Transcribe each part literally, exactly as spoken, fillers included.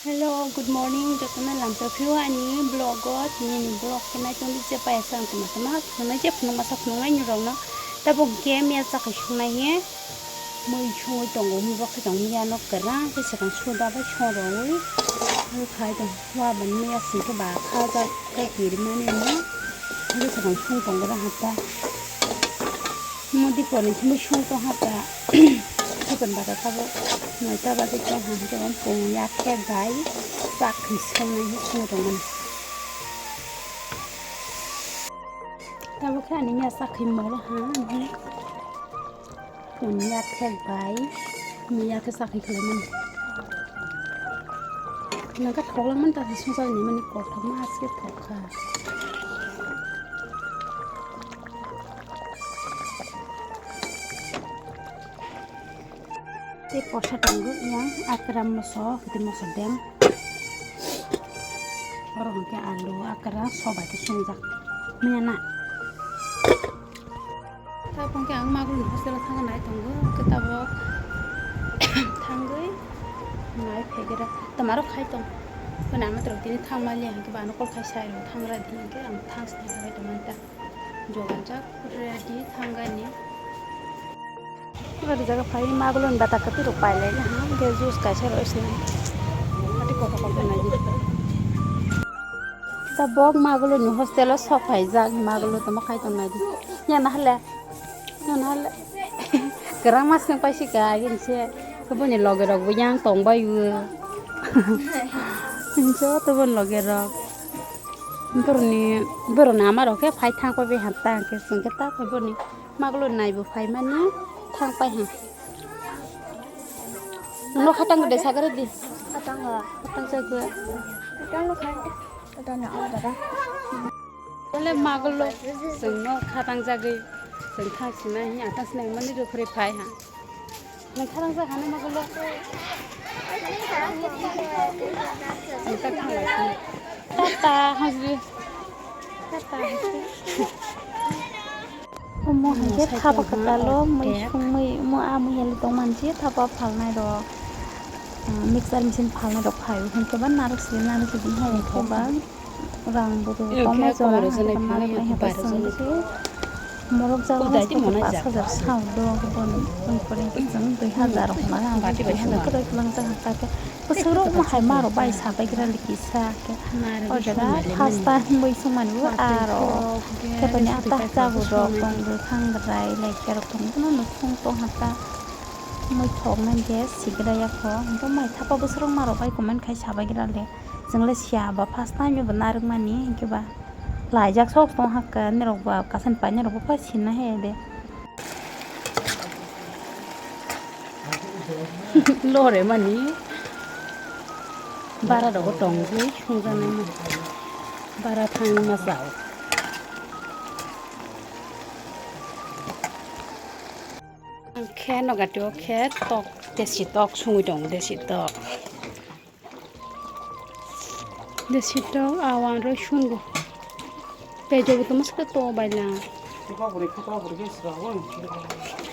Hello, good morning, jotono lamto phio ani vlog o, tini ni vlog khe nai tongdi je payasa ang tongma tongma phunuknai je phunukmasa phunuknai ni rokno. Tabuk khe miya chakhi sungnai he mui sungwi tongo, mui bo khe tong miya no kwrang khe swkang suda bai song rwui khai tong. Wa bani miya sing khe ba kha jak khe kirimani no. Khe swkang sung tongo ra hata. Modi poni simi sung tong hata. Thaipan bata tabuk noita bagwi tong ha, hwnkhe pung ya khe bai chakhi songnai hi sung tongmani. Tabuk khe ani ya chakhi molo ha, pung ya khe bai, ya khe chakhi khlaimani. Nangkhe thoklangmani ta sungsa ni mani kothoma aske thokha. Tei porsa tongo yang akram moso, kiti moso deng. Oro hwnkhe alu, akram, sobai khe swngjak. Miya na. Tabuk hwnkhe ang magulni hostel o thangna nai tongo, hwnkhe tabuk thangwi nai phaikhe da. Twmaro khai tong. Phone ama tong tini thangmaliya hwnkhe ba ano call khai sai rw thangra di hwnkhe ang thangsna khai tongmani ta. Jogajak ready thangani. Ori jaga phai maguloni bata kwtwi rok pailai na ha, hwnkhe juice kaisa rw sinai. Ati kotor kotor nai di. Tabuk maguloni hostel o sok phaijak, magulo tamo khai tong nai di. Ya na hale, ya na hale. Kwrang ma swng paisika, agini se boni loge rok bo yang tong bai o. Joto boni loge rok. Boroni, boroni ama rok khe phai thang pai bai ha ta hwnkhe chwng khe ta phai boni. Maglo naibo phaimani thang pai ha. Nono khatang de sagare di. Khatang ha. Khatang jagwi. Khatang no khan. Khatang no ala dara. Tole maglo chwngno khatang jagwi chwng thang sina hi atang sina mani rw phre phai ha. Nang khatang jagwi hano maglo. Tata hajri. Tata hajri. Omo hwnkhe thapa kwtalo mui sungmui, omo ah mui heli tongmani se thapa phalnai rok, ah, mixer machine phalnai rok phai o hwnkhe ba narwk sidi narwk sidi hai hwnkhe ba rang bo rw tongma jora hwnkhe ba narwk nai hwnkhe chwng se morok jago pash hajar sao do hwnkhe chwng dui hajar hwnba ang dui hajar kwrwi kwlwng jak hwnkhe. Bwswk rok omo hai ma rok bai sa bai gra li kisa khe. O jaga first time bai sung mani bo aro khe toni ata chabu rok tong bwkhang bwrai lai khe rok tong bono no sung tong ha ta. Moi thok nai khe sigra ya kho hwnkhe mai thapa bwswk rok ma rok bai comment khai sa bai gra le. Chwng le siya ba first time bo narwk mani hwnkhe ba laijak sok tong ha khe nini rok ba kasan painai rok bo phai sinna he de. Lore mani bara rogo tongwi sungjaknai mani. Bara thangma chao. Ang khe no gatio khe tok desi tok sungwi tongo desi tok. Desi tok awan roi sungo. Pejo bo toma saka to baila.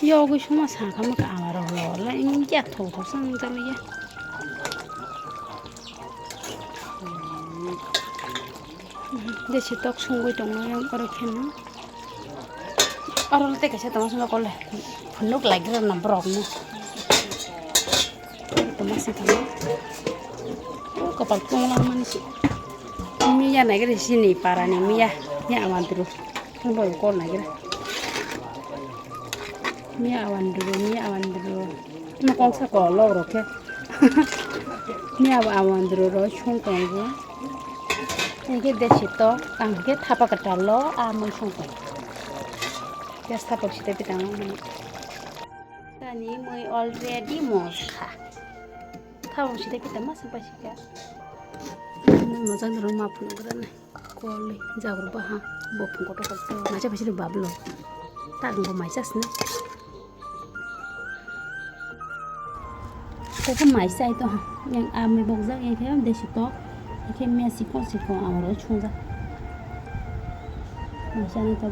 Yogwi suma sa kama ka awan rok lo la ingya tho tho sang jalo ya. Desi tok sungwi tongo yang oro kheno. Oro tei kaisa tongma sima kole phunuk lai gra na borok no. Tongma si tongma. O kopal tongla mani si. Miya nai gra sini para ni miya. Ya awan dru. Tong bol kol nai gra. Miya awan dru, miya awan dru. Mo kongsa kol lo ro khe. Miya awan dru ro sung tongo. Hingke desi tok, ang hingke thapa kwtal lo, a mui song pai. Gas thapa site pitang o mani. Tani mui already mos kha. Thapa site pitang ma song pai sika. Mui mojang doro ma phunu gra nai. Kol ni jagor baha, bo phung kotor kotor. Maisa pai sini bablo. Tak bo maisa sini. Koko mai chai to ha. Yang amai bokjak, yang khe desi tok. Yang khe mia sikon sikon amaro chungjak. Mai chani to.